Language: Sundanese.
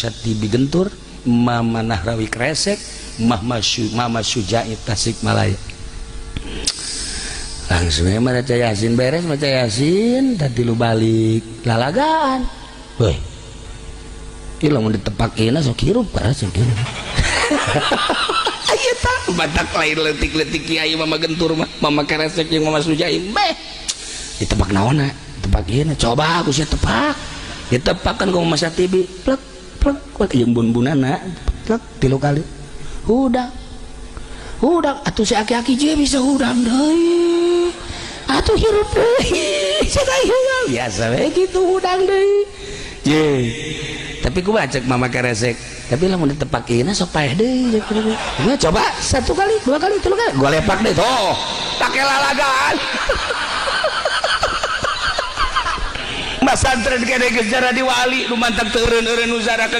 Syatibi Gentur, Mama Nahrawi Kresek, Mama Sujai Tasikmalaya. Langsung ya maca Yasin beres, maca Yasin tadi lu balik lalagaan. Woi, ieu lamun ditepakeun sok hirup keras sok hirup. Aya tah batak lain leutik-leutik kiai Mama Gentur mah, Mama Kresek jeung Mama Sujai beh. Ditepak naonna? Tepak ieu coba aku sia tepak. Ditepakan ku Mama Syatibi, plek plek plek jeung bun-bunana, plek 3 kali. Hudang. Hudang atuh si aki-aki je bisa hudang deui. Atuh hirup deui. Cenah hirup biasa we kitu hudang deui. Ye. Tapi ku cek Mama Keresek, tapi lamun ditepakeun sok paeh deui. Nah, coba 1 kali, 2 kali, 3 kali, gua lepak deh tuh. Pake lalagaan. Masantren kene geus jadi wali nu mantak teu eureun-eureun nu zara ka